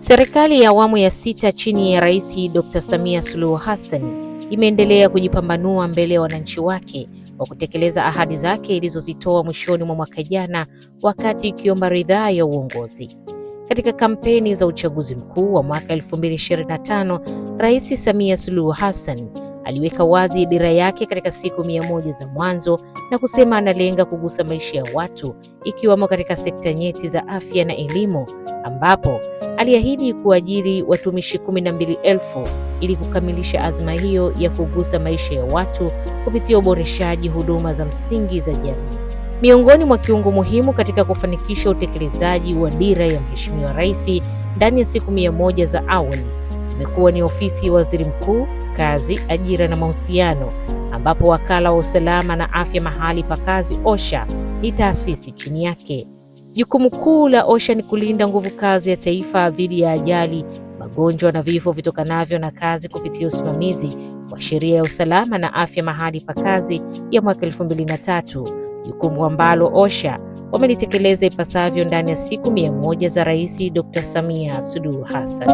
Serikali ya awamu ya sita chini ya Rais Dr. Samia Suluhu Hassan imeendelea kujipambanua mbele ya wananchi wake kwa kutekeleza ahadi zake ilizozitoa mwishoni mwa mwaka jana wakati ikiomba ridhaa ya uongozi. Katika kampeni za uchaguzi mkuu wa mwaka 2025, Rais Samia Suluhu Hassan aliweka wazi dira yake katika siku 100 za mwanzo na kusema analenga kugusa maisha ya watu ikiwamo katika sekta nyeti za afya na elimu, ambapo aliahidi kuajiri watumishi 12,000 ili kukamilisha azma hiyo ya kugusa maisha ya watu kupitia uboreshaji huduma za msingi za jamii. Miongoni mwa kiungo muhimu katika kufanikisha utekelezaji wa dira ya Mheshimiwa Rais ndani ya siku 100 za awali imekuwa ni ofisi ya Waziri Mkuu, Kazi, Ajira na Mahusiano, ambapo Wakala wa Usalama na Afya Mahali pa Kazi OSHA ni taasisi chini yake. Jukumu kuu la OSHA ni kulinda nguvu kazi ya taifa dhidi ya ajali, magonjwa na vifo vitokanavyo na kazi kupitia usimamizi wa sheria ya usalama na afya mahali pa kazi ya mwaka 2003, jukumu ambalo OSHA wamelitekeleza ipasavyo ndani ya siku 100 za Rais Dr. Samia Suluhu Hassan.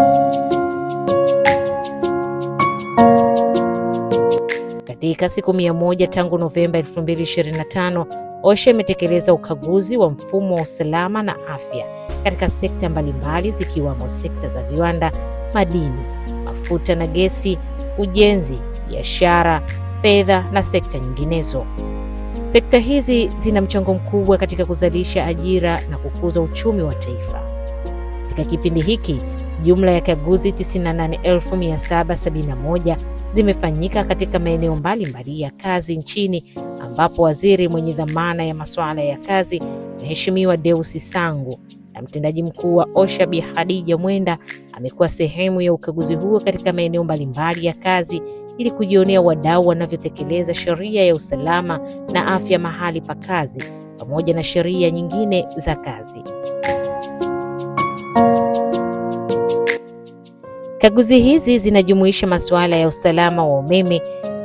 Katika siku 100 tangu Novemba 2025, OSHA imetekeleza ukaguzi wa mfumo wa usalama na afya katika sekta mbalimbali zikiwamo sekta za viwanda, madini, mafuta na gesi, ujenzi, biashara, fedha na sekta nyinginezo. Sekta hizi zina mchango mkubwa katika kuzalisha ajira na kukuza uchumi wa taifa. Katika kipindi hiki, jumla ya kaguzi 98,771 zimefanyika katika maeneo mbalimbali ya kazi nchini, ambapo waziri mwenye dhamana ya masuala ya kazi Mheshimiwa Deusi Sangu na mtendaji mkuu wa OSHA Bi Khadija Mwenda amekuwa sehemu ya ukaguzi huo katika maeneo mbalimbali ya kazi ili kujionea wadau wanavyotekeleza sheria ya usalama na afya mahali pa kazi pamoja na sheria nyingine za kazi. Kaguzi hizi zinajumuisha masuala ya usalama wa umeme,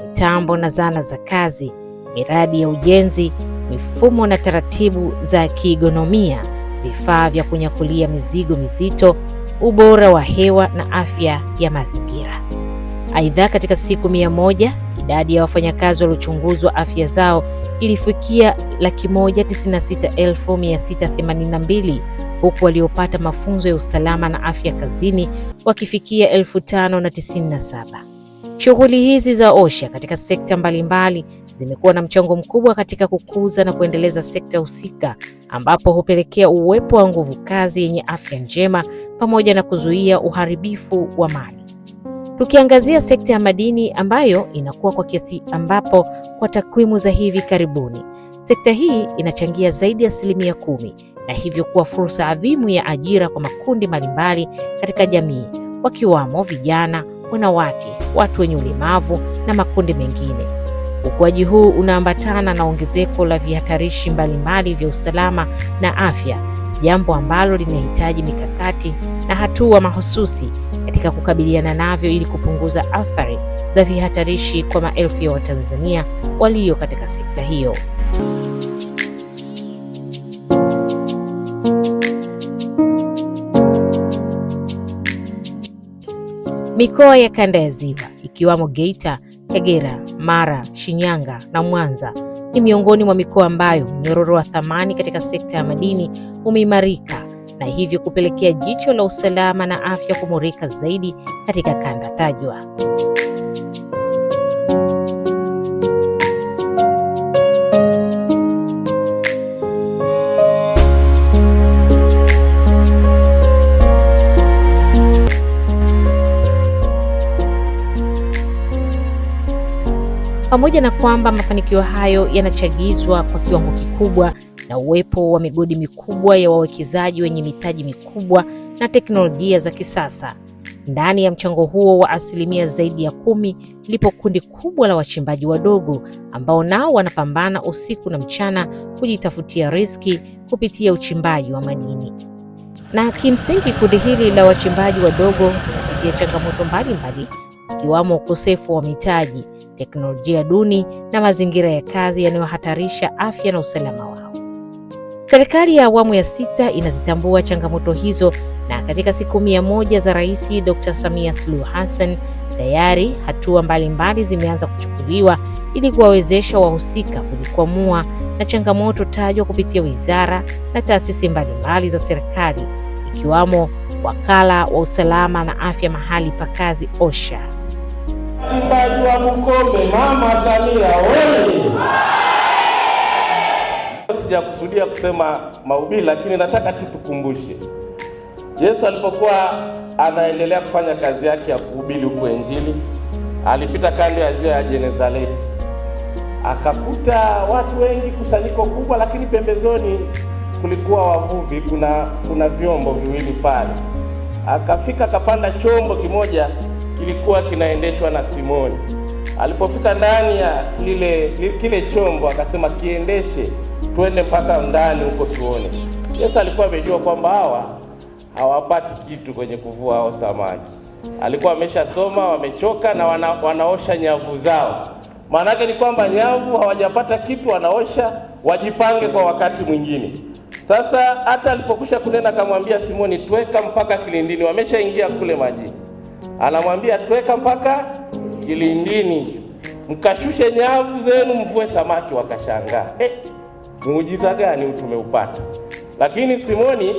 mitambo na zana za kazi, miradi ya ujenzi, mifumo na taratibu za kiigonomia, vifaa vya kunyakulia mizigo mizito, ubora wa hewa na afya ya mazingira. Aidha, katika siku 100 idadi ya wafanyakazi waliochunguzwa afya zao ilifikia 196,682 huku waliopata mafunzo ya usalama na afya kazini wakifikia 5,097. Shughuli hizi za OSHA katika sekta mbalimbali zimekuwa na mchango mkubwa katika kukuza na kuendeleza sekta husika, ambapo hupelekea uwepo wa nguvu kazi yenye afya njema pamoja na kuzuia uharibifu wa mali. Tukiangazia sekta ya madini ambayo inakuwa kwa kiasi, ambapo kwa takwimu za hivi karibuni sekta hii inachangia zaidi ya 10% na hivyo kuwa fursa adhimu ya ajira kwa makundi mbalimbali katika jamii, wakiwamo vijana, wanawake, watu wenye ulemavu na makundi mengine. Ukuaji huu unaambatana na ongezeko la vihatarishi mbalimbali vya usalama na afya, jambo ambalo linahitaji mikakati na hatua mahususi katika kukabiliana navyo ili kupunguza athari za vihatarishi kwa maelfu ya Watanzania walio katika sekta hiyo. Mikoa ya kanda ya Ziwa ikiwamo Geita, Kagera, Mara, Shinyanga na Mwanza ni miongoni mwa mikoa ambayo mnyororo wa thamani katika sekta ya madini umeimarika na hivyo kupelekea jicho la usalama na afya kumurika zaidi katika kanda tajwa. Pamoja na kwamba mafanikio hayo yanachagizwa kwa kiwango kikubwa na uwepo wa migodi mikubwa ya wawekezaji wenye mitaji mikubwa na teknolojia za kisasa. Ndani ya mchango huo wa asilimia zaidi ya 10 lipo kundi kubwa la wachimbaji wadogo ambao nao wanapambana usiku na mchana kujitafutia riziki kupitia uchimbaji wa madini. Na kimsingi kundi hili la wachimbaji wadogo linapitia changamoto mbalimbali zikiwamo ukosefu wa mitaji, teknolojia duni na mazingira ya kazi yanayohatarisha afya na usalama wao. Serikali ya awamu ya sita inazitambua changamoto hizo Na katika siku 100 za Rais Dr. Samia Suluhu Hassan, tayari hatua mbalimbali zimeanza kuchukuliwa ili kuwawezesha wahusika kujikwamua na changamoto tajwa kupitia wizara na taasisi mbalimbali za serikali ikiwamo Wakala wa Usalama na Afya Mahali pa Kazi OSHA. Wachimbaji wa Bukombe, Mama Samia oye! Sijakusudia kusema mahubiri, lakini nataka tu tukumbushe Yesu alipokuwa anaendelea kufanya kazi yake ya kuhubiri huko Injili, alipita kando ya ziwa ya Genezareti, akakuta watu wengi, kusanyiko kubwa, lakini pembezoni kulikuwa wavuvi, kuna vyombo viwili pale. Akafika akapanda chombo kimoja kilikuwa kinaendeshwa na Simoni. Alipofika ndani ya kile chombo akasema, kiendeshe tuende mpaka ndani huko tuone. Yesu alikuwa amejua kwamba hawa hawapati kitu kwenye kuvua hao samaki. Alikuwa ameshasoma, wamechoka na wanaosha nyavu zao. Maanake ni kwamba nyavu hawajapata kitu, wanaosha, wajipange kwa wakati mwingine. Sasa hata alipokwisha kunena akamwambia Simoni, tweka mpaka kilindini. Wameshaingia kule majini, anamwambia tweka mpaka kilindini, mkashushe nyavu zenu mvue samaki. Wakashangaa, muujiza gani huu tumeupata? Lakini Simoni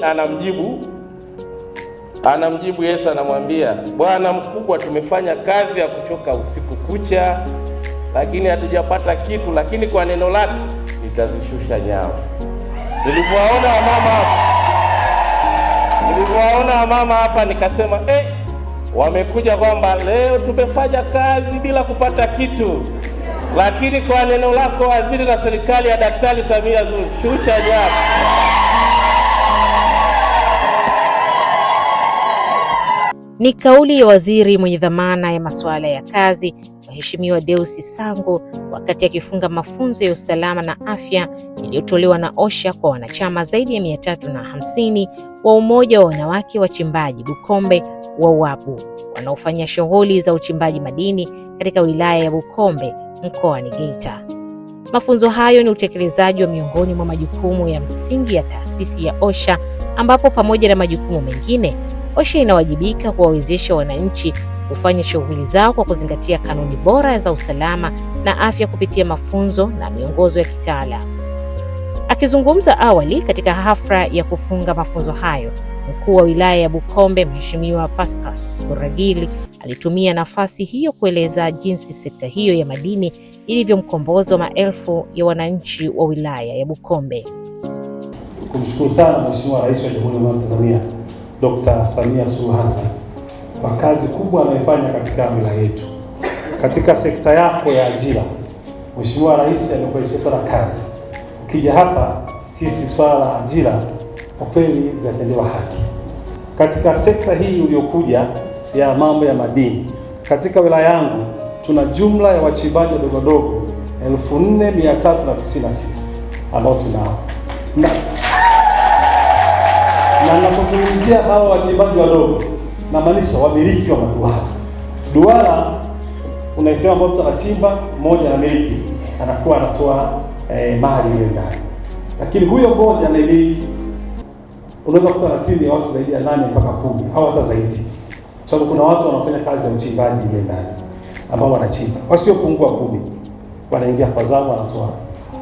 anamjibu Yesu, anamwambia, Bwana mkubwa, tumefanya kazi ya kuchoka usiku kucha, lakini hatujapata kitu, lakini kwa neno lako nitazishusha nyavu. Nilivyowaona wamama hapa nikasema, wamekuja kwamba leo tumefanya kazi bila kupata kitu, lakini kwa neno lako waziri na serikali ya Daktari Samia shusha nyavu. Ni kauli ya waziri mwenye dhamana ya masuala ya kazi, Mheshimiwa Deusi Sangu, wakati akifunga mafunzo ya usalama na afya yaliyotolewa na OSHA kwa wanachama zaidi ya 350 wa Umoja wa Wanawake Wachimbaji Bukombe wa WABU wanaofanya shughuli za uchimbaji madini katika wilaya ya Bukombe mkoani Geita. Mafunzo hayo ni utekelezaji wa miongoni mwa majukumu ya msingi ya taasisi ya OSHA, ambapo pamoja na majukumu mengine, OSHA inawajibika kuwawezesha wananchi kufanya shughuli zao kwa kuzingatia kanuni bora za usalama na afya kupitia mafunzo na miongozo ya kitaalamu. Akizungumza awali katika hafla ya kufunga mafunzo hayo, mkuu wa wilaya ya Bukombe Mheshimiwa Pascas Kuragili alitumia nafasi hiyo kueleza jinsi sekta hiyo ya madini ilivyomkomboza maelfu ya wananchi wa wilaya ya Bukombe. Kumshukuru sana Mheshimiwa Rais wa Jamhuri ya Muungano wa Tanzania Dr. Samia Suluhu Hassan kwa kazi kubwa anayofanya katika wilaya yetu. Katika sekta yako ya ajira, Mheshimiwa Rais amekurahisisha sana kazi. Ukija hapa sisi swala la ajira kwa kweli linatendewa haki. Katika sekta hii uliyokuja ya mambo ya madini, katika wilaya yangu tuna jumla ya wachimbaji wadogo wadogo 4396 ambao tunao. Na ninapozungumzia hawa wachimbaji wadogo namaanisha wamiliki wa maduara. Duara unaisema ambao mtu anachimba mmoja anamiliki, anakuwa anatoa mali ile ndani, lakini huyo mmoja anayemiliki unaweza kukuta na timu ya watu zaidi ya 8 mpaka 10 au hata zaidi, kwa sababu kuna watu wanafanya kazi ya uchimbaji ile ndani ambao wanachimba wasiopungua 10, wanaingia kwa zamu wanatoa.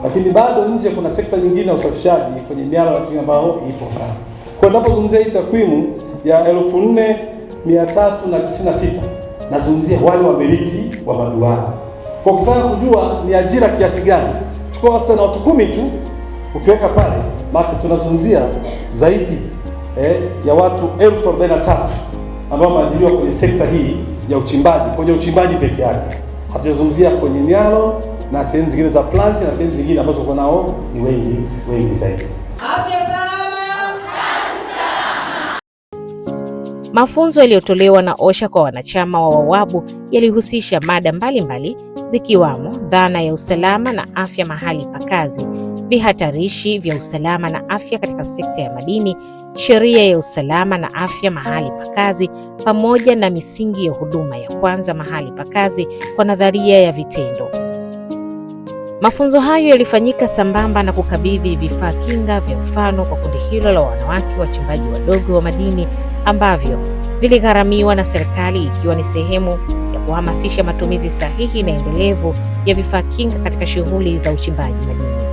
Lakini bado nje kuna sekta nyingine ya usafishaji kwenye miala watu ambao ipo sana. Kwa ninapozungumzia hii takwimu ya 4396 nazungumzia wale wamiliki wa maduara. Kwa ukitaka kujua ni ajira kiasi gani, chukua wastani watu 10 tu ukiweka pale, maana tunazungumzia zaidi ya watu 1043 ambao wameajiriwa kwenye sekta hii ya uchimbaji, kwenye uchimbaji peke yake. Hatujazungumzia kwenye mialo na sehemu zingine za plant na sehemu zingine ambazo kwa nao ni wengi wengi zaidi. Afya salama. Mafunzo yaliyotolewa na OSHA kwa wanachama wa WAWABU yalihusisha mada mbalimbali zikiwamo dhana ya usalama na afya mahali pa kazi, vihatarishi vya usalama na afya katika sekta ya madini, sheria ya usalama na afya mahali pa kazi, pamoja na misingi ya huduma ya kwanza mahali pa kazi kwa nadharia ya vitendo. Mafunzo hayo yalifanyika sambamba na kukabidhi vifaa kinga vya mfano kwa kundi hilo la wanawake wachimbaji wadogo wa madini ambavyo viligharamiwa na serikali ikiwa ni sehemu ya kuhamasisha matumizi sahihi na endelevu ya vifaa kinga katika shughuli za uchimbaji madini.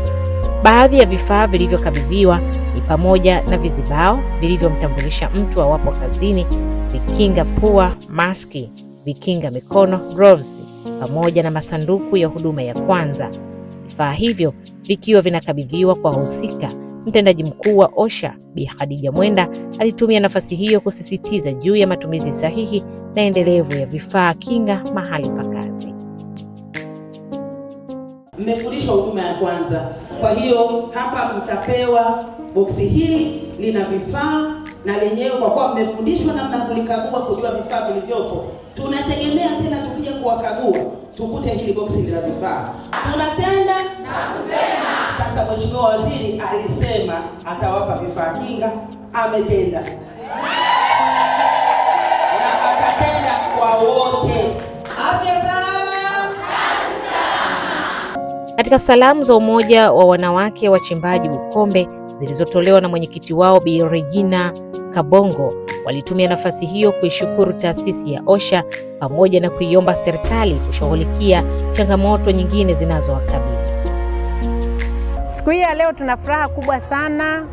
Baadhi ya vifaa vilivyokabidhiwa ni pamoja na vizibao vilivyomtambulisha mtu awapo kazini, vikinga pua, maski, vikinga mikono, gloves, pamoja na masanduku ya huduma ya kwanza. Vifaa hivyo vikiwa vinakabidhiwa kwa wahusika, mtendaji mkuu wa OSHA Bi Khadija Mwenda alitumia nafasi hiyo kusisitiza juu ya matumizi sahihi na endelevu ya vifaa kinga mahali pa kazi. Mmefundishwa huduma ya kwanza, kwa hiyo hapa mtapewa boksi hili lina vifaa na lenyewe, kwa kuwa mmefundishwa namna kulikagua, kujua vifaa vilivyopo, tunategemea tena tukija kuwakagua tukute hili boksi lina vifaa. Tunatenda na kusema. Sasa Mheshimiwa Waziri alisema atawapa vifaa kinga, ametenda na atatenda kwa wote. Afya salama. Katika salamu za Umoja wa Wanawake Wachimbaji Bukombe zilizotolewa na mwenyekiti wao Bi Regina Kabongo, walitumia nafasi hiyo kuishukuru taasisi ya OSHA pamoja na kuiomba serikali kushughulikia changamoto nyingine zinazowakabili. Siku hii ya leo tuna furaha kubwa sana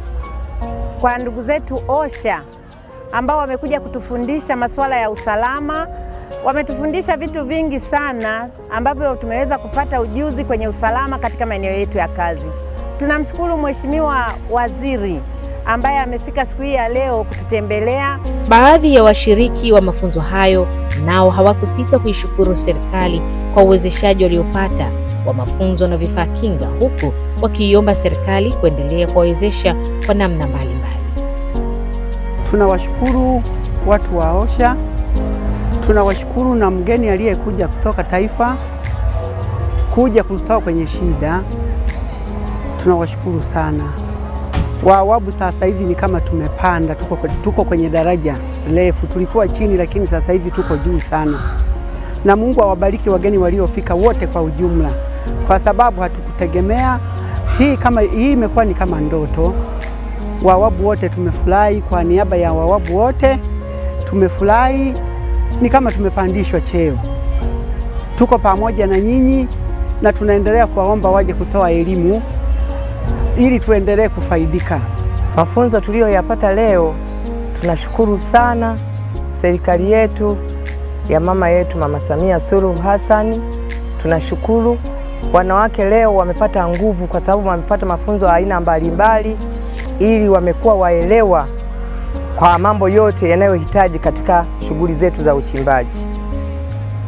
kwa ndugu zetu OSHA ambao wamekuja kutufundisha masuala ya usalama. Wametufundisha vitu vingi sana ambavyo tumeweza kupata ujuzi kwenye usalama katika maeneo yetu ya kazi. Tunamshukuru Mheshimiwa Waziri ambaye amefika siku hii ya leo kututembelea. Baadhi ya washiriki wa mafunzo hayo nao hawakusita kuishukuru serikali kwa uwezeshaji waliopata wa mafunzo na vifaa kinga, huku wakiiomba serikali kuendelea kuwawezesha kwa namna mbalimbali. Tunawashukuru watu wa OSHA, tunawashukuru na mgeni aliyekuja kutoka taifa kuja kutoa kwenye shida, tunawashukuru sana. Wawabu sasa hivi ni kama tumepanda, tuko kwenye daraja refu. Tulikuwa chini, lakini sasa hivi tuko juu sana. Na Mungu awabariki wageni waliofika wote kwa ujumla, kwa sababu hatukutegemea hii. Kama hii imekuwa ni kama ndoto. Wawabu wote tumefurahi, kwa niaba ya wawabu wote tumefurahi, ni kama tumepandishwa cheo. Tuko pamoja na nyinyi na tunaendelea kuwaomba waje kutoa elimu ili tuendelee kufaidika. Mafunzo tuliyoyapata leo, tunashukuru sana serikali yetu ya mama yetu Mama Samia Suluhu Hassan. Tunashukuru wanawake leo wamepata nguvu, kwa sababu wamepata mafunzo aina mbalimbali, ili wamekuwa waelewa kwa mambo yote yanayohitaji katika shughuli zetu za uchimbaji.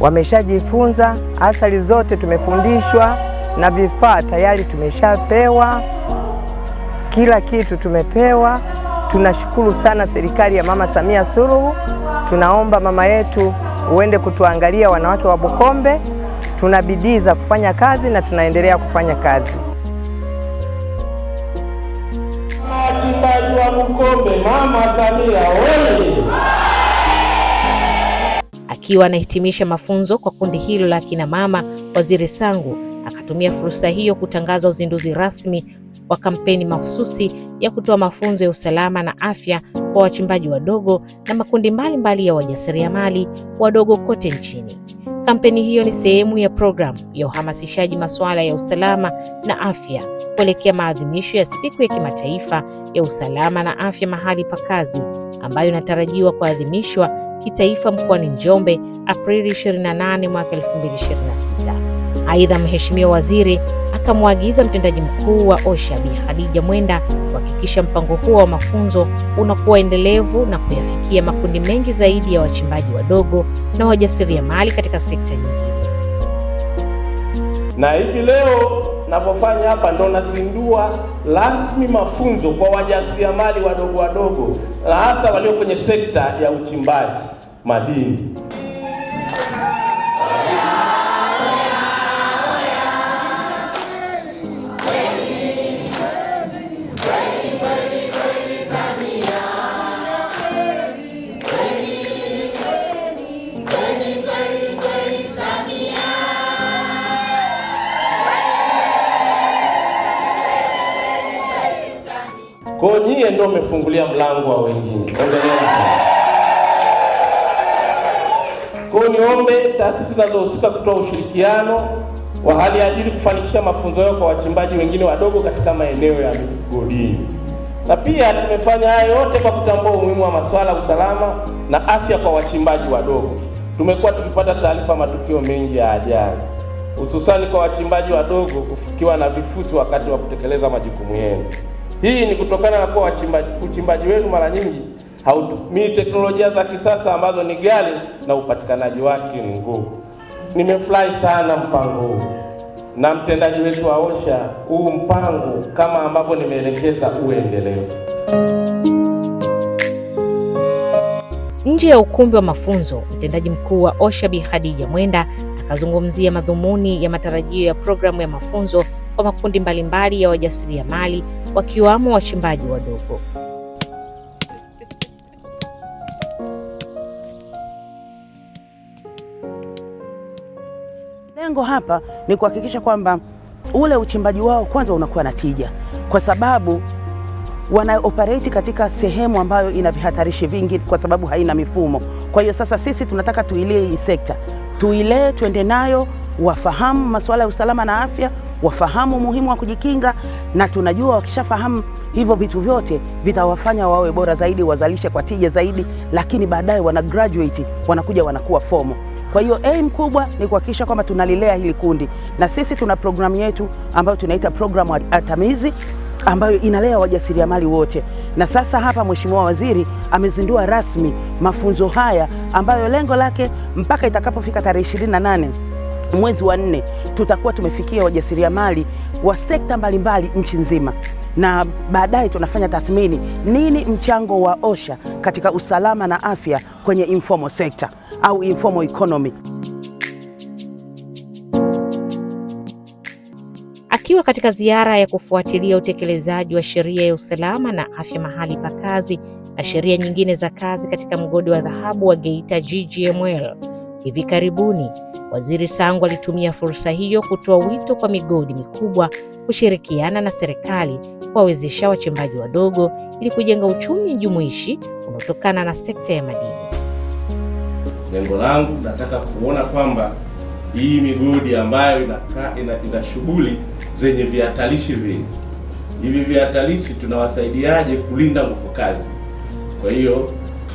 Wameshajifunza athari zote, tumefundishwa na vifaa tayari tumeshapewa, kila kitu tumepewa. Tunashukuru sana serikali ya Mama Samia Suluhu. Tunaomba mama yetu uende kutuangalia wanawake wa Bukombe. Tuna bidii za kufanya kazi na tunaendelea kufanya kazi. Wachimbaji wa Bukombe, Mama Samia oye! Akiwa anahitimisha mafunzo kwa kundi hilo la kina mama, Waziri Sangu akatumia fursa hiyo kutangaza uzinduzi rasmi wa kampeni mahususi ya kutoa mafunzo ya usalama na afya kwa wachimbaji wadogo na makundi mbalimbali ya wajasiriamali wadogo kote nchini. Kampeni hiyo ni sehemu ya programu ya uhamasishaji masuala ya usalama na afya kuelekea maadhimisho ya Siku ya Kimataifa ya Usalama na Afya Mahali pa Kazi ambayo inatarajiwa kuadhimishwa kitaifa mkoani Njombe Aprili 28 mwaka 2026. Aidha, Mheshimiwa Waziri akamwagiza mtendaji mkuu wa OSHA Bi Khadija Mwenda kuhakikisha mpango huo wa mafunzo unakuwa endelevu na kuyafikia makundi mengi zaidi ya wachimbaji wadogo na wajasiriamali katika sekta nyingine. Na hivi leo napofanya hapa ndo nazindua rasmi mafunzo kwa wajasiriamali wadogo wadogo, na hasa walio kwenye sekta ya uchimbaji madini. Kwa nyie ndio mmefungulia mlango wa wengine. Endeleeni. Kwa hiyo niombe taasisi zinazohusika kutoa ushirikiano wa hali ya juu kufanikisha mafunzo yao kwa wachimbaji wengine wadogo katika maeneo ya migodini. Na pia tumefanya haya yote kwa kutambua umuhimu wa masuala ya usalama na afya kwa wachimbaji wadogo. Tumekuwa tukipata taarifa matukio mengi ya ajali, hususani kwa wachimbaji wadogo kufukiwa na vifusi wakati wa kutekeleza majukumu yenu. Hii ni kutokana na kuwa uchimbaji wenu mara nyingi hautumii teknolojia za kisasa ambazo ni ghali na upatikanaji wake ni ngumu. Nimefurahi sana mpango huu na mtendaji wetu wa OSHA, huu mpango kama ambavyo nimeelekeza uendelevu. Nje ya ukumbi wa mafunzo, mtendaji mkuu wa OSHA Bi Khadija Mwenda akazungumzia madhumuni ya matarajio ya programu ya mafunzo kwa makundi mbalimbali ya wajasiriamali wakiwamo wachimbaji wadogo. Lengo hapa ni kuhakikisha kwamba ule uchimbaji wao kwanza unakuwa na tija, kwa sababu wana operate katika sehemu ambayo ina vihatarishi vingi, kwa sababu haina mifumo. Kwa hiyo sasa sisi tunataka tuilee hii sekta, tuilee, tuende nayo, wafahamu masuala ya usalama na afya, wafahamu umuhimu wa kujikinga, na tunajua wakishafahamu hivyo vitu vyote vitawafanya wawe bora zaidi, wazalishe kwa tija zaidi, lakini baadaye wana graduate wanakuja wanakuwa formal. Kwa hiyo aim kubwa ni kuhakikisha kwamba tunalilea hili kundi, na sisi tuna programu yetu ambayo tunaita programu atamizi ambayo inalea wajasiriamali wote. Na sasa hapa Mheshimiwa Waziri amezindua rasmi mafunzo haya ambayo lengo lake mpaka itakapofika tarehe 28 mwezi wa 4 tutakuwa tumefikia wajasiriamali wa sekta mbalimbali nchi nzima, na baadaye tunafanya tathmini nini mchango wa OSHA katika usalama na afya kwenye informal sector au informal economy. Akiwa katika ziara ya kufuatilia utekelezaji wa sheria ya usalama na afya mahali pa kazi na sheria nyingine za kazi katika mgodi wa dhahabu wa Geita GGML hivi karibuni, Waziri Sangu alitumia fursa hiyo kutoa wito kwa migodi mikubwa kushirikiana na serikali kuwawezesha wachimbaji wadogo ili kujenga uchumi jumuishi unaotokana na sekta ya madini. Lengo langu nataka kuona kwamba hii migodi ambayo ina shughuli zenye vihatarishi vingi, hivi vihatarishi tunawasaidiaje kulinda nguvu kazi? Kwa hiyo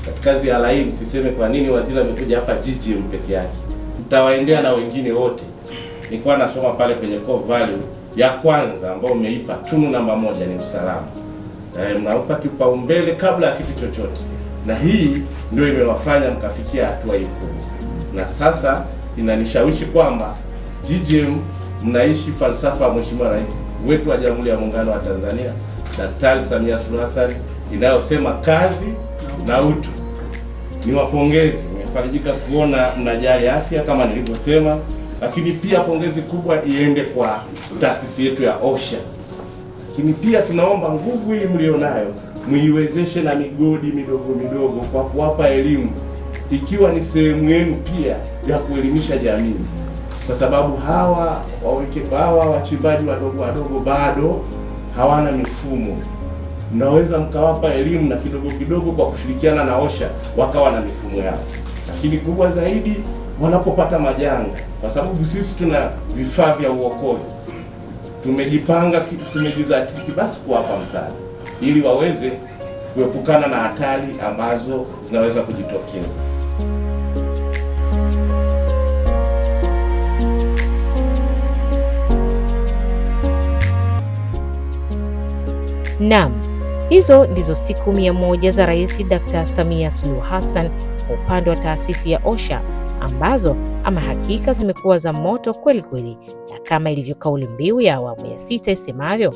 katika ziara hii msiseme kwa nini waziri amekuja hapa GGM peke yake, mtawaendea na wengine wote. Nilikuwa nasoma pale kwenye core value ya kwanza ambayo umeipa tunu namba 1 ni usalama. Mnaupa kipaumbele kabla ya kitu chochote, na hii ndio imewafanya mkafikia hatua hii kubwa. Na sasa inanishawishi kwamba GGM mnaishi falsafa ya Mheshimiwa Rais wetu wa Jamhuri ya Muungano wa Tanzania Daktari Samia Suluhu Hassan inayosema kazi na utu. Niwapongeze, nimefarijika kuona mnajali afya kama nilivyosema, lakini pia pongezi kubwa iende kwa taasisi yetu ya OSHA. Lakini pia tunaomba nguvu hii mlionayo muiwezeshe na migodi midogo midogo kwa kuwapa elimu, ikiwa ni sehemu yenu pia ya kuelimisha jamii, kwa sababu hawa wachimbaji wadogo wadogo bado hawana mifumo. Mnaweza mkawapa elimu na kidogo kidogo kwa kushirikiana na OSHA wakawa na mifumo yao, lakini kubwa zaidi wanapopata majanga, kwa sababu sisi tuna vifaa vya uokozi, tumejipanga, tumejizatiti basi kuwapa msaada ili waweze kuepukana na hatari ambazo zinaweza kujitokeza. Naam, hizo ndizo siku 100 za Rais Dr. Samia Suluhu Hassan kwa upande wa taasisi ya OSHA ambazo ama hakika zimekuwa za moto kweli kweli, na kama ilivyo kauli mbiu ya awamu ya 6 isemavyo,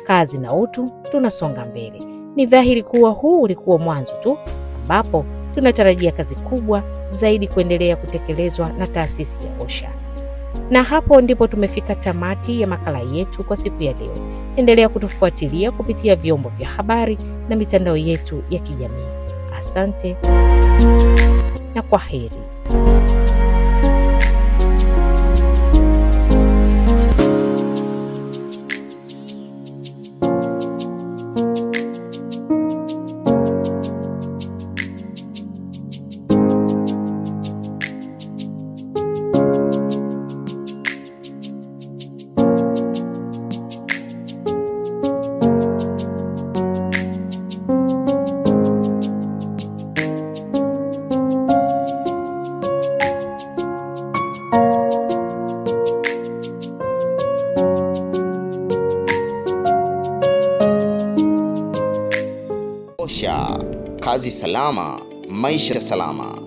kazi na utu, tunasonga mbele. Ni dhahiri kuwa huu ulikuwa mwanzo tu, ambapo tunatarajia kazi kubwa zaidi kuendelea kutekelezwa na taasisi ya OSHA. Na hapo ndipo tumefika tamati ya makala yetu kwa siku ya leo. Endelea kutufuatilia kupitia vyombo vya habari na mitandao yetu ya kijamii. Asante na kwaheri. OSHA, kazi salama, maisha salama.